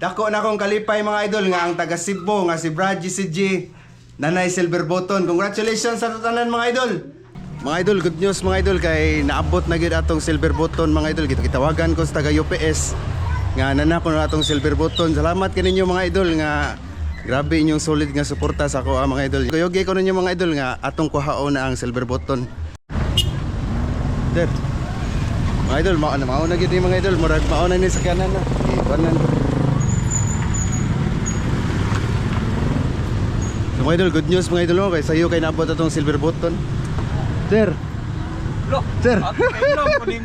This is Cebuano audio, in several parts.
Dako na akong kalipay, mga idol, nga ang taga Cebu nga si Brad GCG nanay silver button. Congratulations sa tanan, mga idol. Mga idol, good news, mga idol, kay naabot na gyud atong silver button, mga idol. Gitawagan ko sa taga UPS nga nana ko na atong silver button. Salamat kaninyo, mga idol, nga grabe inyong solid nga suporta sa ako, ah, mga idol. Kuyogi ko ninyo, mga idol, nga atong kuhaon na ang silver button. Der. Mga idol, mao na mao na gyud ni, mga idol, murag mao na ni sa kanan na. Ikuanan ko. So mga idol, good news, mga idol, no? Kay sayo kay naabot atong silver button. Sir, Lo. Sir. Okay.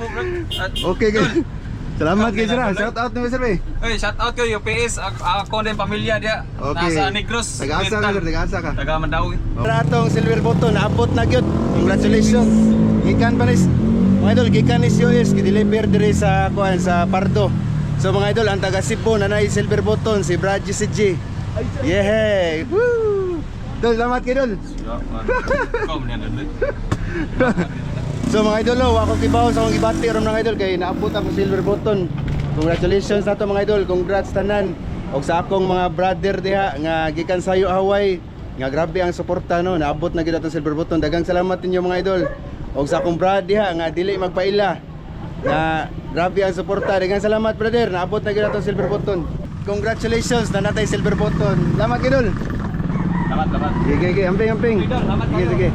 Okay kay. Salamat kay sir, ah. Shout out ni sir eh. Oy, shout out ko UPS, ako din pamilya dia. Okay. Nasa Negros. Taga-asa ka, sir, taga-asa ka. Taga Mandawi. Para atong silver button naabot na gyud. Congratulations. Gikan pa nis mga idol, gikan ni US gideliver diri sa kuan sa Pardo. So mga idol, ang taga Cebu nanay silver button si Brad GCG. Yeah. Woo! Dol, salamat kay Dol. Kom niya dun. So mga idol, oh, ako kibaw sa akong gibati ron, mga idol, kay naabot akong silver button. Congratulations nato, mga idol. Congrats tanan. Og sa akong mga brother diha nga gikan sayo Hawaii nga grabe ang suporta, no. Naabot na gyud atong silver button. Daghang salamat ninyo, mga idol. Og sa akong brad diha nga dili magpaila nga grabe ang suporta. Daghang salamat, brother. Naabot na gyud atong silver button. Congratulations na natay silver button. Salamat, idol. Salamat, salamat. Sige, sige, amping, amping. Idol, salamat Sige, kayo. sige.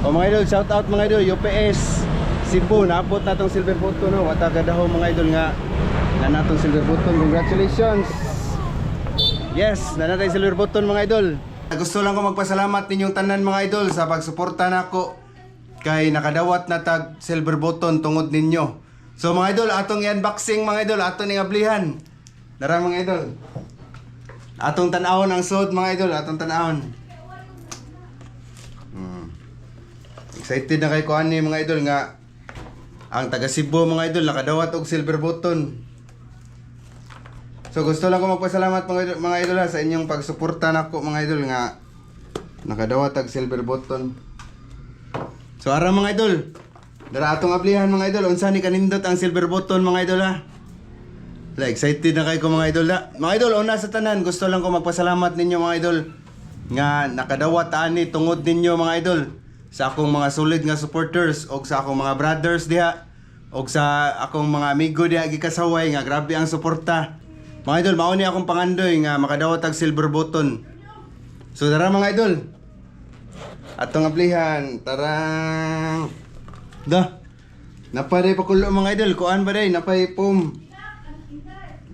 O mga idol, shout out, mga idol, UPS Cebu, naabot na tong silver button, no. Wata ka daho, mga idol, nga na natong silver button. Congratulations. Yes, na natay silver button, mga idol. Gusto lang ko magpasalamat ninyong tanan, mga idol, sa pagsuporta nako kay nakadawat na tag silver button tungod ninyo. So mga idol, atong i-unboxing, mga idol, ato ning ablihan. Dara, mga idol. Atong tan-awon ang suod, mga idol, atong tan-awon. Excited na kay ko ani, mga idol, nga ang taga Cebu, mga idol, nakadawat og silver button. So gusto lang ko magpasalamat, mga idol, mga idol ha, sa inyong pagsuporta nako, mga idol, nga nakadawat og silver button. So ara, mga idol. Dara atong ablihan, mga idol, unsa ni kanindot ang silver button, mga idol ha. La, excited na kayo ko, mga idol na. Mga idol, una sa tanan, gusto lang ko magpasalamat ninyo, mga idol, nga nakadawat ani tungod ninyo, mga idol, sa akong mga solid nga supporters og sa akong mga brothers diha og sa akong mga amigo diha gikasaway nga grabe ang suporta. Mga idol, mao ni akong pangandoy nga makadawat og silver button. So tara, mga idol. Atong ablihan, tarang. Da. Napaday pakulo, mga idol, kuan ba day, napay pum.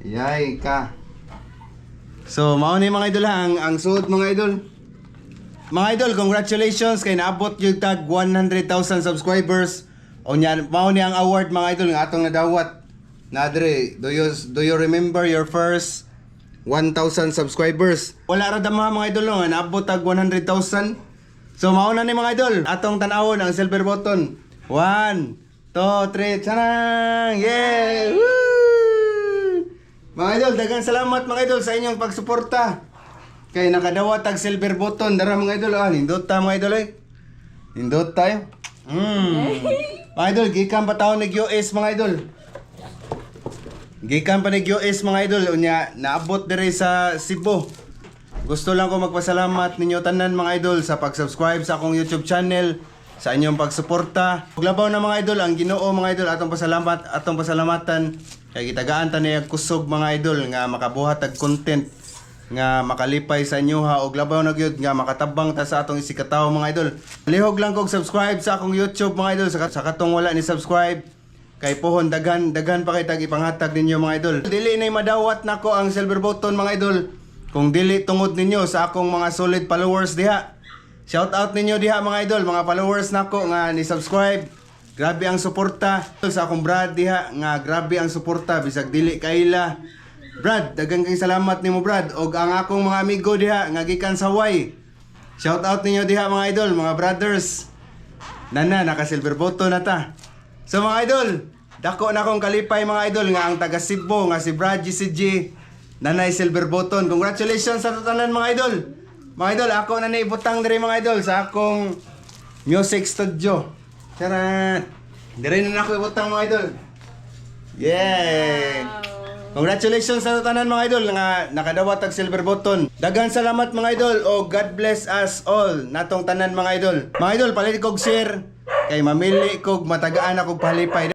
Yay ka. So, mao ni, mga idol ha, ang suot, mga idol. Mga idol, congratulations kay naabot yung tag 100,000 subscribers. O nya, mao ni ang award, mga idol, nga atong nadawat. Nadre, do you remember your first 1,000 subscribers? Wala ra dama, mga idol, no, nga naabot tag 100,000. So mao na ni, mga idol, atong tan-awon ang silver button. 1, 2, 3, tanang! Yeah! Woo! Mga idol, daghang salamat, mga idol, sa inyong pagsuporta. Kay nakadawat ang silver button dara, mga idol. Ah, nindot ta, mga idol eh. Nindot tayo. Mga idol, gikan pa taon nag US, mga idol. Gikan pa nag US, mga idol, unya naabot dire sa Cebu. Gusto lang ko magpasalamat ninyo tanan, mga idol, sa pag-subscribe sa akong YouTube channel, sa inyong pagsuporta. Ug labaw na, mga idol, ang Ginoo, mga idol, atong pasalamatan kay gitagaan ta niya kusog, mga idol, nga makabuhat og content nga makalipay sa inyo ha, og labaw na gyud nga makatabang ta sa atong isikatawo, mga idol. Lihog lang kog subscribe sa akong YouTube, mga idol, sa katong wala ni subscribe kay pohon daghan daghan pa kay tag ipanghatag ninyo, mga idol. Dili nay madawat nako ang silver button, mga idol, kung dili tungod ninyo sa akong mga solid followers diha. Shout out ninyo diha, mga idol, mga followers nako nga ni subscribe. Grabe ang suporta sa akong brad diha nga grabe ang suporta bisag dili kaila. Brad, daghang kay salamat nimo, Brad, og ang akong mga amigo diha nga gikan sa Hawaii. Shout out ninyo diha, mga idol, mga brothers. Nana, naka silver button na ta. So mga idol, dako na akong kalipay, mga idol, nga ang taga Cebu nga si Brad GCG nanay silver button. Congratulations sa tanan, mga idol. Mga idol, ako na naibutang diri, mga idol, sa akong music studio. Charat! Diri na nako ibutang, mga idol. Yeah! Wow. Congratulations sa tanan, mga idol, nga nakadawat og silver button. Daghang salamat, mga idol, o God bless us all natong tanan, mga idol. Mga idol, palit kog share kay mamili kog matagaan akong palipay.